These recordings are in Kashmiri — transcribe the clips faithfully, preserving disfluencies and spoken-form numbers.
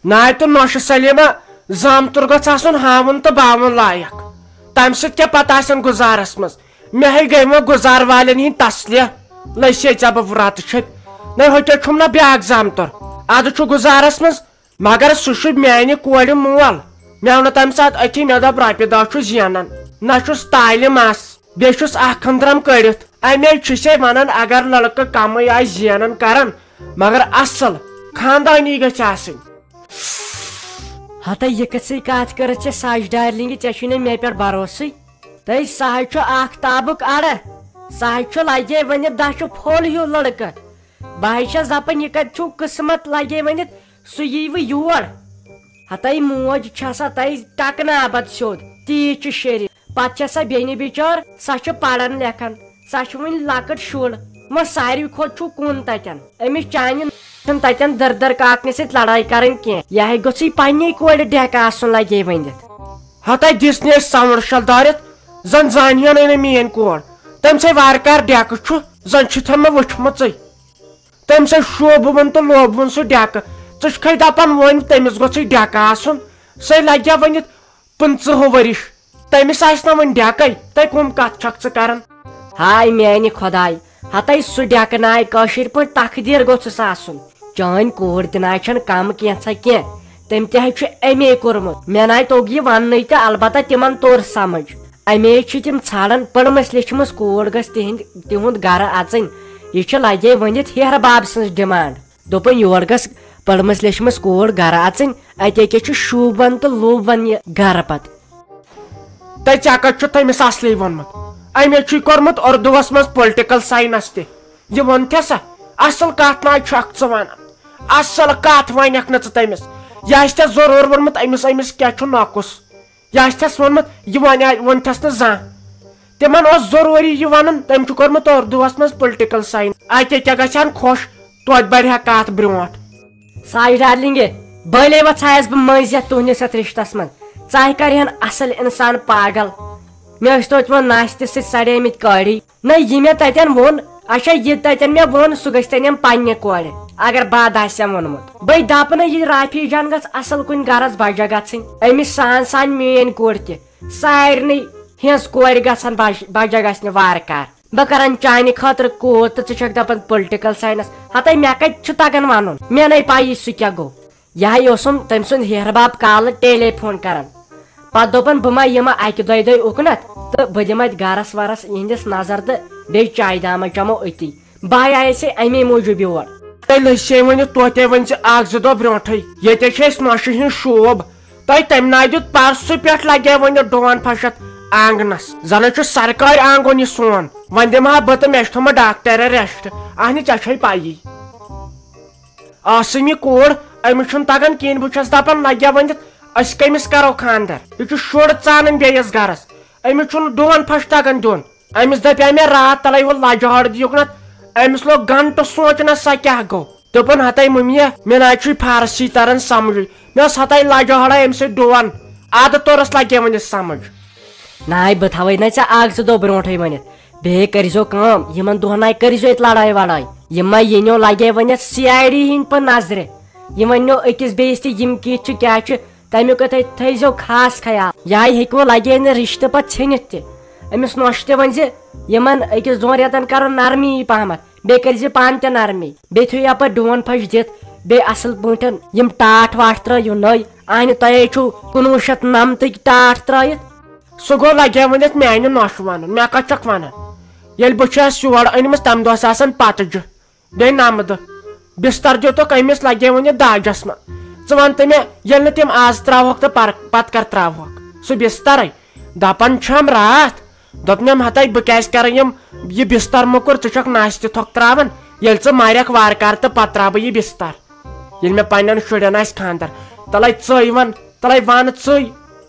ناے تہٕ نۄشہِ سلیمہ، زامتُر گژھِ آسُن ہاوُن تہٕ باوُن لایق۔ تمہِ سۭتۍ کیٛاہ پتہ آسن گُزارس منٛز؟ مےٚ ہے گٔے وۄنۍ گُزار والٮ۪ن ہٕنٛدۍ تسلہِ۔ لٔسۍ ہے ژےٚ بہٕ وُراتہٕ چھٔپۍ۔ نَے ہوٚتہِ چھُم نہ بیٛاکھ زامتُر۔ ادٕ چھُ گُزارس منٛز، مگر سُہ چھُ میانہِ کورِ مول۔ مےٚ ووٚن تمہِ ساتہٕ أتھی، مےٚ دوٚپ، رۄپیہِ دہ چھُ زینان، نہ چھُس تالہِ مس، بیٚیہِ چھُس اکھ ہندرم کٔڑِتھ۔ امے چھُ سے ونان، اگر لڑکہٕ کمٕے آسہِ زینان کران، مگر اصل خاندانی گژھِ آسٕنۍ۔ ہتہ، یہِ کژھٕے کتھ کٔرٕتھ ژےٚ سچ ڈارلنگ، ژےٚ چھُے نہٕ مےٚ پٮ۪ٹھ بھروسٕے۔ تہٕ سُہ حظ چھُ آختابُک اڑٕ، سُہ حظ چھُ لگے ؤنِتھ دَچھِ پھوٚل ہیوٗ لڑکہٕ۔ بہٕ حظ چھَس دپان، یہِ کتہِ چھُو قٕسمت لگے ؤنِتھ، سُہ یی وٕ یور۔ ہتَے موج چھےٚ سا تَے ٹکنہٕ ابد سیوٚد، تیٖژ چھِ شیرِ۔ پتہٕ چھےٚ سۄ بیٚنہِ بِچٲر، سۄ چھِ پران لیکھان، سۄ چھِ وٕنہِ لۄکٕٹ شُر۔ وۄنۍ ساروی کھۄتہٕ چھُو کُن تتٮ۪ن۔ أمِس چانہِ چھُنہٕ تتٮ۪ن دٔردٔر کاکنہِ سۭتۍ لڑٲے کرٕنۍ کینٛہہ۔ یہِ ہے گوٚژھٕے پننی کورِ ڈیکہٕ آسُن لگے ؤنِتھ۔ ہتہ دِژ نہٕ أسۍ ساوُنٛڈ شل دٲرِتھ، زن زانہِ ہن نہٕ میٲنۍ کور۔ تٔمۍ سٕے وارٕ کار ڈیکہٕ چھُ، زن چھُتھ مےٚ وٕچھمٕژٕے۔ تٔمۍ سٕے شوٗبوُن تہٕ لوبوُن سُہ ڈیکہٕ۔ ژٕ چھُکھے دپان وۄنۍ تٔمِس گوٚژھٕے ڈیکہٕ آسُن؟ سُے لگہِ ہا ؤنِتھ پٕنٛژٕہ ؤرِش۔ تٔمِس آسہِ نہ وۄنۍ ڈیکے، تہٕ کٕم کتھ چھکھ ژٕ کران؟ ہاے میانہِ خۄداے، ہتَے سُہ ڈیکہٕ ناے کٲشِر پٲٹھۍ تقدیر گوٚژھُس آسُن۔ چٲنۍ کوٗر تہِ ناے چھَنہٕ کم کینٛژھا کینٛہہ۔ تٔمۍ تہِ حظ چھُ ایم اے کوٚرمُت۔ مےٚ ناے توٚگ یہِ وننُے تہٕ البتہ تِمن توٚر سمجھ۔ امی چھِ تِم ژھانڈان، پٔرمٕژ لیچھمٕژ کوٗر گٔژھ تِہنٛدِ، تِہُنٛد گرٕ اژٕنۍ۔ یہِ چھِ لگے ؤنِتھ ہیرٕ باب سٕنٛز ڈیمانڈ۔ دوٚپُن، یور گٔژھ پٔرمٕژ لیچھمٕژ کوٗر گرٕ اژٕنۍ، اتے کیٛاہ چھُ شوٗبان تہٕ لوٗبان یہِ گرٕ پتہٕ۔ تہٕ ژےٚ کتہِ چھُتھ تٔمِس اصلی ووٚنمُت؟ أمۍ چھُے کوٚرمُت اردوس منٛز پولٹیکل ساینس تہِ۔ یہِ ووٚن تھے سا؟ اصل کتھ نہ چھکھ ژٕ ونان۔ اصل کتھ ونکھ نہٕ ژٕ تٔمِس۔ یہِ آسہِ ژےٚ ضروٗر ووٚنمُت أمِس، أمِس کیٛاہ چھُ نۄقُص۔ یہِ آسہِ تھس ووٚنمُت، یہِ ونہِ، ونہِ تھس نہٕ زانٛہہ۔ تِمن اوس ضروٗری یہِ ونُن، تٔمۍ چھُ کوٚرمُت اردوس منٛز پولٹیکل ساینس۔ اتہِ کیٛاہ گژھِ ہن خۄش، توتہِ بڑِ ہا کتھ برونٛٹھ۔ ساج ڈارلنگے، بٲلے وژھایس بہٕ مٔنٛزۍ یتھ تُہنٛدِس یتھ رشتس منٛز۔ ژاہہِ کرِ ہن اصل انسان پاگل۔ مےٚ ٲسۍ توتہِ وۄنۍ ناستہِ سۭتۍ سڑیمٕتۍ کٲڑی۔ نہ، یہِ مےٚ تتٮ۪ن ووٚن، اچھا، یہِ تتٮ۪ن مےٚ ووٚن، سُہ گژھِ تتٮ۪ن پننہِ کورِ، اگر بد آسٮ۪م ووٚنمُت۔ بے دپہٕ نہٕ، یہِ رافی جان گژھ اصل کُنہِ گرس بجا گژھٕنۍ۔ أمِس سان سان میٲنۍ کورِ تہِ، سارنٕے ہٕنٛز کورِ گژھن بج-، بجا گژھنہِ وارٕ کار۔ بہٕ کرن چانہِ خٲطرٕ کوٗر تہٕ ژٕ چھکھ دپان پولٹیکل ساینس۔ ہتے مےٚ کتہِ چھُ تگان ونُن؟ مےٚ نے پایی سُہ کیٛاہ گوٚو۔ یہِ ہا اوسُم تٔمۍ سُنٛد ہیہر باب کالہٕ ٹیلی فون کران۔ پتہٕ دوٚپُن، بہٕ ما یِمہٕ اکہِ دۄیہِ دۄہہِ اُکنتھ تہٕ بہٕ دِمہٕ اتہِ گرس ورس یِہنٛدِس نظر تہٕ بیٚیہِ چایہِ دامہ چمو أتی۔ بہٕ ہا آیس ہے امی موٗجوٗب یور۔ تیٚلہِ لٔسۍ ہے وۄنۍ توتہِ وۄنۍ ژٕ اکھ زٕ دۄہ برونٛٹھٕے۔ ییٚتہِ چھِ أسۍ نۄشہِ ہٕنٛز شوب۔ تۄہہِ تمہِ ناے دیُت پرسہٕ پٮ۪ٹھ لگے وۄنۍ ڈون پھش اتھ آنگنس۔ زنہٕ چھُ سرکٲرۍ آنگُن یہِ سون۔ وۄنۍ دِمہٕ ہا بہٕ تہٕ مےٚ چھُ تھوٚمُت ڈاکٹر ریسٹ۔ اہنہِ ژےٚ چھے پایی۔ آسٕم یہِ کوٗر، أمِس چھُنہٕ تگان کِہیٖنۍ۔ بہٕ چھَس دَپان، لَگیا ؤنِتھ، أسۍ کٔمِس کَرو خانٛدر؟ یہِ چھُ شُر ژانان بیٚیِس گَرَس۔ أمِس چھُنہٕ ڈُوَن پھَش تگان دیُن۔ أمِس دَپیٛاو مےٚ راتھ تَلَے ہُہ لَجہِ ہٲڑ دِیُکھ نَتھ۔ أمِس لوٚگ گَنٹہٕ سونٛچنَس، سۄ کیٛاہ گوٚو؟ دوٚپُن، ہَتَے مُمنہِ، مےٚ نہ حظ چھُے فارسی تَران سَمجھٕے۔ مےٚ ٲس ہَتَے لَجہِ ہٲڑَے أمۍ سۭتۍ ڈُوَن۔ اَدٕ توٚرُس لَگے ؤنِتھ سَمجھ۔ ناے، بہٕ تھاوَے نہ ژےٚ اَکھ زٕ دۄہ برونٛٹھٕے ؤنِتھ۔ بیٚیہِ کٔرۍزیو کٲم، یِمن دۄہن ناے کٔرۍزیو ییٚتہِ لڑٲے وڑٲے۔ یِم ما یِنیو لگے وۄنۍ یتھ سی آی ڈی ہٕنٛدۍ پٲٹھۍ نظرِ۔ یِم وننیو أکِس بیٚیِس تہِ یِم کِتھ چھِ کیٛاہ چھِ، تمیُک تہِ تھٲیزیو خاص خیال۔ یہِ ہاے ہیٚکِوٕ لگے نہٕ رشتہٕ پتہٕ ژھیٚنِتھ تہِ۔ أمِس نۄشہِ تہِ ؤنۍ زِ یِمن أکِس دۄن رٮ۪تن کرو نرمی پہمتھ، بیٚیہِ کٔرۍ زِ پانہٕ تہِ نرمی۔ بیٚیہِ تھٲیِو یپٲرۍ ڈوٗن پھش دِتھ، بیٚیہِ اصل پٲٹھۍ یِم ٹاٹھ واٹھ ترٲیِو نٔوۍ۔ اہنہِ تۄہے چھُو کُنوُہ شیٚتھ نمتٕکۍ ٹاٹھ ترٲیِتھ۔ سُہ گوٚو لگے ؤنِتھ میانہِ نۄشہِ ونُن، مےٚ کتھ چھکھ ونان؟ ییٚلہِ بہٕ چھَس یور أنمٕژ، تمہِ دۄہ ٲس آسان پتجہِ، بیٚیہِ نمدٕ۔ بستر دیُتُکھ أمِس لگے ؤنِتھ داجس منٛز۔ ژٕ ون تہٕ مےٚ، ییٚلہِ نہٕ تِم آز تراوہوکھ تہٕ پر-، پتہٕ کر تراوہوکھ سُہ بسترے؟ دپان چھم راتھ، دوٚپنم، ہتے بہٕ کیازِ کرٕ یِم، یہِ بستر موٚکُر؟ ژٕ چھکھ نستہِ تھۄکھ تراوان، ییٚلہِ ژٕ مرکھ وارٕ کارٕ تہٕ پتہٕ تراوٕ بہٕ یہِ بستر۔ ییٚلہِ مےٚ پننٮ۪ن شُرٮ۪ن آسہِ خانٛدر، تَلَے ژٕے وَن، تَلَے وَن ژٕے۔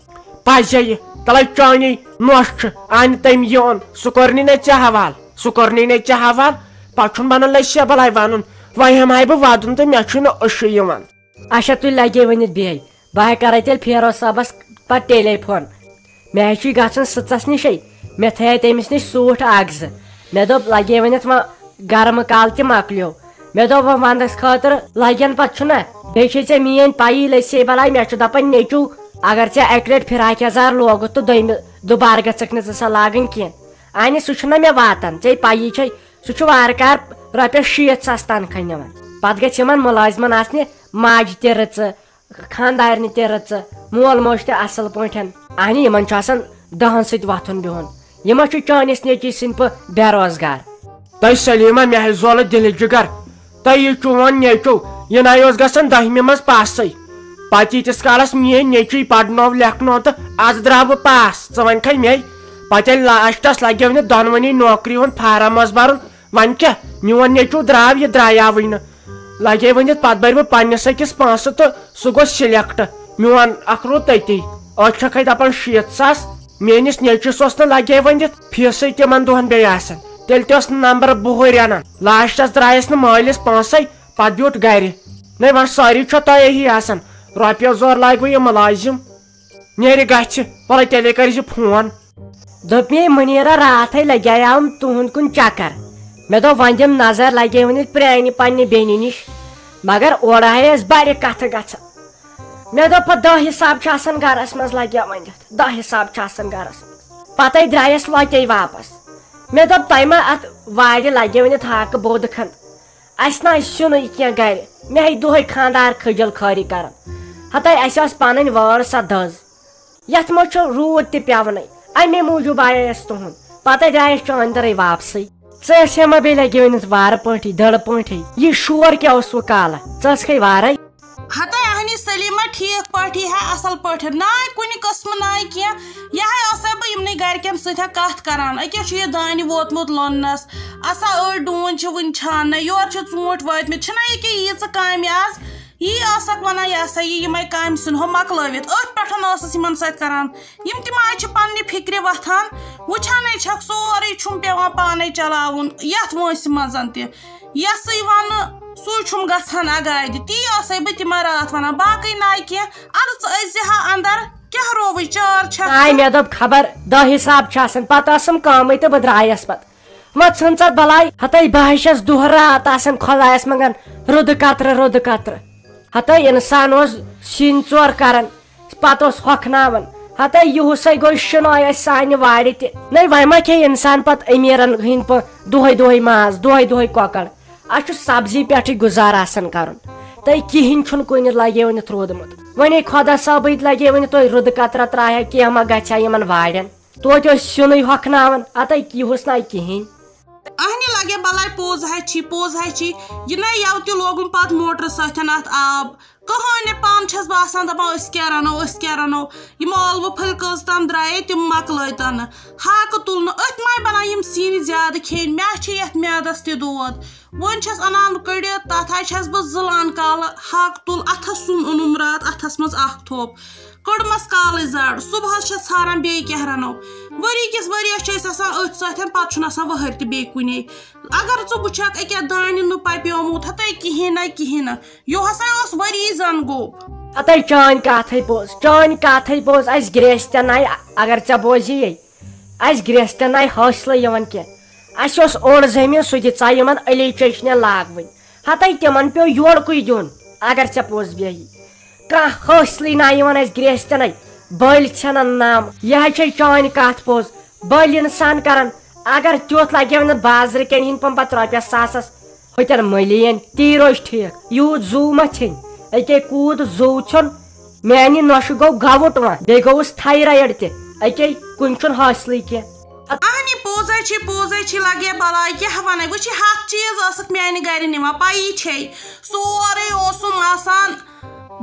پَزے یہِ، تَلَے چٲنی نۄش چھِ، اَنہِ تٔمۍ یہِ اوٚن، سُہ کوٚرنٕے نَے ژےٚ حوال، سُہ کوٚرنٕے نَے ژےٚ حوال۔ پَتہٕ چھُنہٕ بَنان لَسہِ بَلاے وَنُن، وۄنۍ ہٮ۪مہٕ ہاے بہٕ وَدُن تہٕ مےٚ چھُے نہٕ أچھُے یِوان۔ اچھا، تُہۍ لَگے ؤنِتھ بیٚیہِ، بہٕ ہا کَرَے تیٚلہِ فیروز صٲبَس پَتہٕ ٹیلی فون۔ مےٚ حظ چھُے گژھُن سٕژَس نِشے، مےٚ تھایے تٔمِس نِش سوٗٹ اَکھ زٕ۔ مےٚ دوٚپ، لَگے ؤنِتھ وۄنۍ گرمہٕ کال تہِ مۄکلیو، مےٚ دوٚپ، وۄنۍ ونٛدس خٲطرٕ لگن پتہٕ چھُنہ، بیٚیہِ چھے ژےٚ میٲنۍ پَیی، لٔسۍ بلاے، مےٚ چھُ دپان نیٚچو، اگر ژےٚ اکہِ لٹہِ فراک یزار لوگُتھ تہٕ دوٚیمہِ دُبارٕ گژھکھ نہٕ ژٕ سۄ لاگٕنۍ کینٛہہ۔ اہنہِ، سُہ چھُنہ مےٚ واتان، ژےٚ پَیی چھے، سُہ چھُ وارٕ کارٕ رۄپیس شیٖتھ ساس تنخواہ نِوان۔ پتہٕ گژھِ یِمن مُلٲزمن آسنہِ ماجہِ تہِ رٕژٕ، خاندارنہِ تہِ رٕژٕ، مول موج تہِ اصل پٲٹھۍ۔ اہنہِ، یِمن چھُ آسان دہن سۭتۍ وۄتھُن بِہُن۔ یِم ما چھِ چٲنِس نیٚچوۍ سٕنٛدۍ پٲٹھۍ بے روزگار؟ تۄہہِ سلیمہ، مےٚ ہے زولہٕ دِلہِ جگر۔ تۄہہِ یہِ چون نیٚچو، یہِ نَے اوس گژھان دٔہمہِ منٛز پاسٕے۔ پتہٕ ییٖتِس کالس میٲنۍ نیٚچوۍ پرنوو لیکھنوو تہٕ از درٛاو بہٕ پاس، ژٕ وَنکھے مے۔ پتہٕ ییٚلہِ لاسٹس لگیو نہٕ دۄنوٕنی نوکری ہُنٛد فارم اوس برُن، وۄنۍ کیٛاہ، میون نیٚچو درٛاو، یہِ درٛایاوٕے نہٕ۔ لگے ؤنِتھ پتہٕ برِ بہٕ پننِس أکِس پونٛسہٕ تہٕ سُہ گوٚو سلیکٹ۔ میون اکھ روٗد تٔتی۔ أتھۍ چھکھے دپان شیٖتھ ساس۔ میٲنِس نیٚچوِس اوس نہٕ لگے ؤنِتھ فیٖسٕے تِمن دۄہن بیٚیہِ آسان۔ تیٚلہِ تہِ اوس نہٕ نمبر بہٕے رنان۔ لاسٹس درٛایس نہٕ مٲلِس پونٛسے، پتہٕ بیوٗٹھ گرِ۔ نے وۄنۍ سٲری چھو تۄہہِ یہی آسان۔ رۄپیس زور لاگہِ وۄنۍ یہِ مُلٲزِم۔ نیرِ گژھِ، وَلہٕ تیٚلے کٔرۍ زِ فون۔ دوٚپ مے، مُنیٖرا، راتھے لگیاوُم تُہُنٛد کُن چکر۔ مےٚ دوٚپ، وۄنۍ دِم نظر، لگے وُنہِ پرٛانہِ پننہِ بیٚنہِ نِش۔ مگر اورٕ ہے ٲس بڑِ کتھٕ گژھان۔ مےٚ دوٚپ، پتہٕ دہ حساب چھُ آسان گرس منٛز لگیاو وۄنۍ دِتھ، دہ حساب چھُ آسان گرس منٛز۔ پتے درٛایس لۄتے واپس۔ مےٚ دوٚپ، تۄہہِ ما اتھ وارِ لگیو وُنہِ ہاکہٕ بوٚد کھنٛڈ؟ اسہِ نہ آسہِ سیُنٕے کینٛہہ گرِ۔ مےٚ ہے دۄہے خانٛدار خجل خٲری کران۔ ہتے اسہِ ٲس پنٕنۍ وٲر سۄ دٔز۔ یتھ منٛز چھُ روٗد تہِ پٮ۪ونٕے۔ امے موٗجوٗب آیے أسۍ تُہُنٛد۔ پتے درٛایس چٲنۍ دٔرٕے واپسٕے۔ ژٕ ٲسۍ ہا ما بیٚیہِ لگے ؤنِتھ وارٕ پٲٹھی، دٔڑٕ پٲٹھی؟ یہِ شور کیٛاہ اوس وۄنۍ کالہٕ؟ ژٕ ٲسکھے وارے؟ ہتے اہنی سلیمہ، ٹھیک پٲٹھی ہا، اصل پٲٹھۍ۔ نہ آے کُنہِ قٕسمہٕ، نہ آے کینٛہہ۔ یہِ ہا ٲسے بہٕ یِمنٕے گرِکٮ۪ن سۭتۍ ہا کتھ کران۔ أکیاہ چھُ یہِ دانہِ ووتمُت لوننس، اسا أڑۍ ڈوٗنۍ چھِ وُنہِ چھاننے، یورٕ چھِ ژوٗنٛٹھۍ وٲتمٕتۍ۔ چھِنہ یہِ کیٛاہ ییٖژٕ کامہِ آز؟ یی ٲسکھ ونان، یہِ ہسا یہِ یِمے کامہِ ژھٕنہو مۄکلٲوِتھ۔ أتھۍ پٮ۪ٹھ ٲسٕس یِمن سۭتۍ کران۔ یِم تہِ ما چھِ پننہِ فکرِ وۄتھان، وٕچھانے چھکھ، سورُے چھُم پٮ۪وان پانے چلاوُن یتھ وٲنٛسہِ منٛز تہِ۔ یسٕے ونہٕ، سُے چھُم گژھان اگادِ۔ تی ٲسے بہٕ تِمن راتھ ونان، باقٕے نہ کینٛہہ۔ اَدٕ ژٕ أژزِ ہا اندر، کیٛاہ رووٕے، چار چھکھ آے ژٕ؟ مےٚ دوٚپ، خبر دہ حساب چھِ آسان، پتہٕ ٲسٕم کٲمٕے تہٕ بہٕ درٛایس پتہٕ۔ وۄنۍ ژھٕن ژٕ بلاے، ہتے بہٕ ہا چھَس دۄہ راتھ آسان خۄدایس منٛگان، رُدٕ قطرٕ، رُدٕ قطرٕ۔ ہتے انسان اوس سِنۍ ژور کران، پتہٕ اوس ہۄکھناوان۔ ہتے یِہُسے گوٚو شِناے اَسہِ سانہِ وارِ تہِ۔ نے وۄنۍ ما کھیٚیہِ انسان پتہٕ امیٖرن ہٕنٛدۍ پٲٹھۍ دۄہے دۄہے ماز، دۄہے دۄہے کۄکر؟ اَسہِ چھُ سبزی پٮ۪ٹھٕے گُزارٕ آسان کرُن۔ تہٕ کِہیٖنۍ چھُنہٕ کُنہِ لگے ؤنِتھ روٗدمُت۔ وۄنۍ ہے خۄدا صٲبٕے لگے ؤنِتھ، توتہِ رُدٕ قطرہ ترٛایہِ ہا، کینٛہہ ما گژھِ ہا یِمن وارٮ۪ن۔ توتہِ اوس سیُنٕے ہۄکھناوان، اتَے یِہُس ناے کِہیٖنۍ۔ اہنہِ لگے بلاے، پوٚز ہا چھی، پوٚز ہا چھی۔ یہِ نَے یَوٕ تہِ لوگُم پتہٕ موٹرٕ سۭتۍ اَتھ آب۔ کٕہٕنۍ نہٕ پانہٕ چھَس بہٕ آسان دَپان، أسۍ کیٛاہ رَنو، أسۍ کیٛاہ رَنو۔ یِم ٲلوٕ پھٔلۍ کٔژ تام درٛایے، تِم مۄکلٲے تَنہٕ۔ ہاکہٕ تُل نہٕ، أتھۍ ماے بَنان یِم سِنۍ زیادٕ کھیٚنۍ۔ مےٚ چھِ یَتھ میادَس تہِ دود۔ وۄنۍ چھَس اَنان کٔڑِتھ، تَتھ ہاے چھَس بہٕ زٕلان کالہٕ۔ ہاکہٕ تُل، اَتھَس سُم اوٚنُم راتھ، اَتھَس منٛز اَکھ تھوٚپ۔ کٔڑمَس کالٕے زَڈ، صُبحَس چھَس ژھاران بیٚیہِ کیٛاہ رَنو۔ ؤری کِس ؤریَس چھِ أسۍ آسان أتھۍ سۭتۍ، پَتہٕ چھُنہٕ آسان ؤہٕرۍ تہِ بیٚیہِ کُنے۔ اگر ژٕ وٕچھَکھ، أکیٛاہ دانہِ نہٕ پَپیومُت، ہَتَے کِہیٖنۍ نَے کِہیٖنۍ نہٕ۔ یُہُسَے اوس ؤری زَن گوٚو۔ ہَتَے چٲنۍ کَتھَے پوٚز، چٲنۍ کَتھَے پوٚز، اَسہِ گرٛیستٮ۪ن نَے، اگر ژےٚ بوزی یے، اَسہِ گرٛیستٮ۪ن نَے حٲصلٕے یِوان کینٛہہ۔ اَسہِ اوس اوٚڑ زٔمیٖن، سُہ دِژاے یِمَن علی چٔچنٮ۪ن لاگوٕنۍ۔ ہَتَے تِمَن پیوٚو یورکُے دیُن، اگر ژےٚ پوٚز بیٚہی۔ کانٛہہ حٲصلٕے نہ یِوان اَسہِ گرٛیستٮ۪نَے۔ بٔلۍ ژھٮ۪نان نام۔ یہِ ہا چھے چٲنۍ کَتھ پوٚز۔ بٔلۍ اِنسان کَران، اگر تیُتھ لَگیو نہٕ بازرٕ کٮ۪ن ہِنٛدۍ پَمہٕ پَتہٕ رۄپیَس ساسَس، ہُتٮ۪ن مٔلی یَن، تی روزِ ٹھیٖک۔ یوٗت زُو ما ژھیٚنۍ؟ أکے کوٗت زُو ژھیوٚن، میٛانہِ نۄشہِ گوٚو گَوُٹ وَن، بیٚیہِ گوٚوُس تھایرایِڈ تہِ۔ أکے کُنہِ چھُنہٕ حٲصلٕے کینٛہہ۔ اہنہِ پوٚز ہے چھی، پوٚز ہے چھی، لگے بلاے، کیٛاہ ونے؟ وٕچھ، یہِ ہتھ چیٖز ٲسٕکھ میانہِ گرِ نِوان، پَیی چھے، سورُے اوسُم آسان۔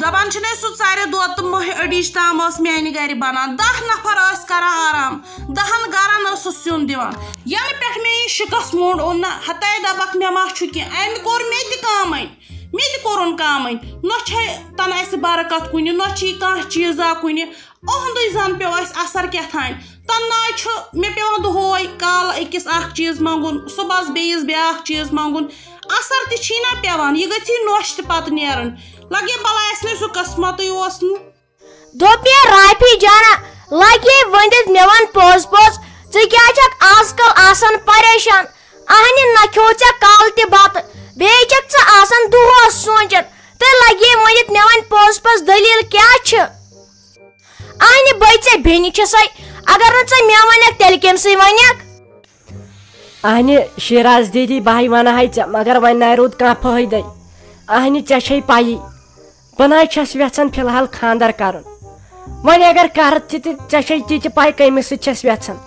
دَپان چھِنَے سُہ ژَرِ دۄد تہٕ مٔہۍ أڈِج تام ٲس میانہِ گرِ بَنان۔ دَہ نفر ٲسۍ کران آرام، دَہَن گرَن ٲسٕس سیُن دِوان۔ یَنہٕ پٮ۪ٹھ مےٚ یہِ شِکَس موٚنٛڈ اوٚن نہ، ہَتَے دَپَکھ مےٚ ما چھُ کینٛہہ، أمۍ کوٚر مےٚ تہِ کامٕے، مےٚ تہِ کوٚرُن کامٕے۔ نہ چھے تَنہٕ اَسہِ برکت کُنہِ، نہ چھی کانٛہہ چیٖزا کُنہِ۔ اُہُنٛدُے زَن پیوٚو اَسہِ اثر کیٛاہ تھانۍ۔ تَنہٕ ناے چھُ مےٚ پٮ۪وان دۄہَے کالہٕ أکِس اَکھ چیٖز منٛگُن، صُبحَس بیٚیِس بیٛاکھ چیٖز منٛگُن۔ اثر تہِ چھی نہ پٮ۪وان، یہِ گٔژھی نۄش تہِ پَتہٕ نیرٕنۍ۔ لَگے بَلاے اَسہِ نہٕ سُہ قٕسمَتٕے اوس نہٕ۔ دوٚپ مےٚ، رافی جانا، لَگے ؤنِتھ مےٚ وَن پوٚز پوٚز، ژٕ کیٛازِ چھَکھ آز کَل آسان پریشان؟ اہنہِ، نہ کھیوٚو ژےٚ کالہٕ تہِ بَتہٕ، بیٚیہِ چھَکھ ژٕ چھِ سۄے۔ اگر نہٕ ژٕ مےٚ وَنَکھ، تیٚلہِ کٔمۍ سٕے وَنَکھ؟ اہنہِ شیراز دیدی، بہٕ ہاے وَنہٕ ہاے ژےٚ، مگر وۄنۍ نہ روٗد کانٛہہ فٲیدَے۔ اہنہِ ژےٚ چھے پَیی، بہٕ نہ حظ چھَس یَژھان فی الحال خانٛدر کَرُن۔ وۄنۍ اگر کَرٕ تہِ، تہِ ژےٚ چھے تہِ تہِ پَے کٔمِس سۭتۍ چھَس یَژھان۔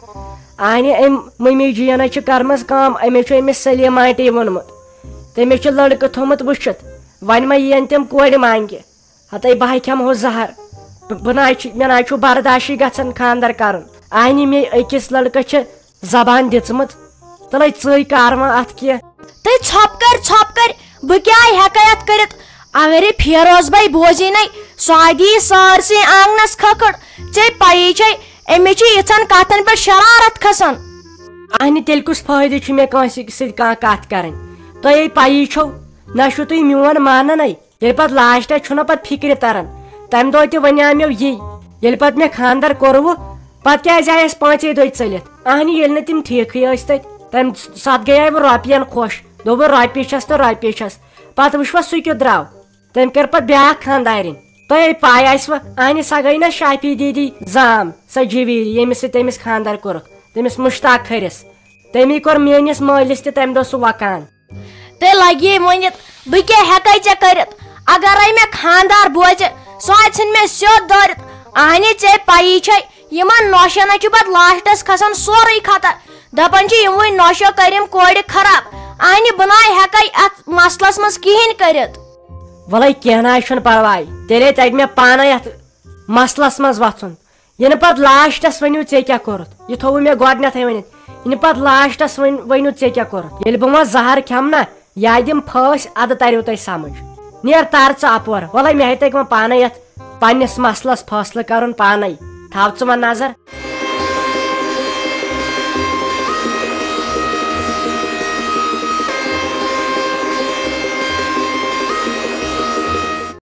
اہنہِ أمۍ مٔمی جِیَن حظ چھِ کٔرمٕژ کٲم، أمِس چھُ أمِس سلیٖم آنٹی ووٚنمُت، تٔمِس چھُ لٔڑکہٕ تھوٚمُت وٕچھِتھ، وۄنۍ ما یِیَن تِم کورِ مانٛگہِ۔ ہتَے بہٕ ہاے کھٮ۪مہٕ ہو زہر۔ بہٕ، بہٕ نہ حظ چھِ، مےٚ نہ حظ چھُ برداشٕے گژھان خانٛدر کرُن۔ اہنہِ مے أکِس لڑکس چھِ زبان دِژمٕژ، تلے ژٕے کر وۄنۍ اتھ کینٛہہ۔ تہٕ ژھۄپہٕ کر، ژھۄپہٕ کر، بہٕ کیٛاہ ہٮ۪کے اتھ کٔرِتھ؟ اگرے فیروز بھاے بوزی نے، سُہ ہا دِیہِ سٲرسٕے آنگنس کھکھٕڑ۔ ژےٚ پیی چھے، أمِس چھِ یِژھن کتھن پٮ۪ٹھ شرارت کھسان۔ اہنہِ تیٚلہِ کُس فٲیدٕ چھُ مےٚ کٲنٛسہِ سۭتۍ کانٛہہ کتھ کرٕنۍ؟ تۄہے پیی چھو، نہ چھُو تُہۍ میون مانان۔ ییٚلہِ پتہٕ لاسٹس چھُنہ پتہٕ فِکرِ تران، تمہِ دۄہ تہِ ونیٛاو مےٚ یی، ییٚلہِ پتہٕ مےٚ خانٛدر کوٚروٕ، پتہٕ کیٛازِ آیس پانٛژے دۄہہِ ژٔلِتھ؟ اہنہِ، ییٚلہِ نہٕ تِم ٹھیٖکھٕے ٲسۍ تتہِ، تمہِ ساتہٕ گٔیے بہٕ رۄپین خۄش، دوٚپُن، رۄپیہِ چھس تہٕ رۄپیہِ چھس۔ پتہٕ وٕچھوا سُہ کیُتھ درٛاو، تٔمۍ کٔر پتہٕ بیٛاکھ خانٛدارِنۍ۔ تۄہے پاے آسِوٕ، اہنہِ، سۄ گٔے نہ شافی دیدی زام، سۄ جویٖری، ییٚمِس سۭتۍ تٔمِس خانٛدر کوٚرُکھ، تٔمِس مشتاق کھٔرِس۔ تٔمی کوٚر میٲنِس مٲلِس تہِ تمہِ دۄہ سُہ وکان۔ تیٚلہِ لگہِ یہِ ؤنِتھ، بہٕ کیٛاہ ہٮ۪کے ژےٚ کٔرِتھ؟ اگرے مےٚ خانٛدار بوزِ، سُہ ژھٕنہِ مےٚ سیوٚد دٲرِتھ۔ اہنہِ، ژےٚ پیی چھے، یِمن نوشن چھُ پتہٕ لاسٹس کھسان سورُے خطر۔ دپان چھِ، یِموٕے نوشو کٔرۍ یِم کورِ خراب۔ اہنہِ، بہٕ نہ ہٮ۪کے اتھ مسلس منٛز کِہینۍ کٔرِتھ۔ وَلَے کینٛہہ نہ حظ چھُنہٕ پرواے، تیٚلے تَگہِ مےٚ پانے یتھ مسلس منٛز وژھُن۔ یِنہٕ پتہٕ لاسٹس ؤنِو ژےٚ کیٛاہ کوٚرُتھ، یہِ تھوٚوُ مےٚ گۄڈٕنیتھے ؤنِتھ۔ یِنہٕ پتہٕ لاسٹس ؤنۍ، ؤنِو ژےٚ کیٛاہ کوٚرُتھ۔ ییٚلہِ بہٕ وۄنۍ زہر کھٮ۪مہٕ نہ، یا دِمہٕ پھٲسۍ، ادٕ تریو تۄہہِ سمجھ۔ نیر تر ژٕ اپور، وَلَے مےٚ ہے تَگہِ وۄنۍ پانے یتھ پننِس مسلس فٲصلہٕ کرُن پانے۔ تھاو ژٕ وۄنۍ نظر۔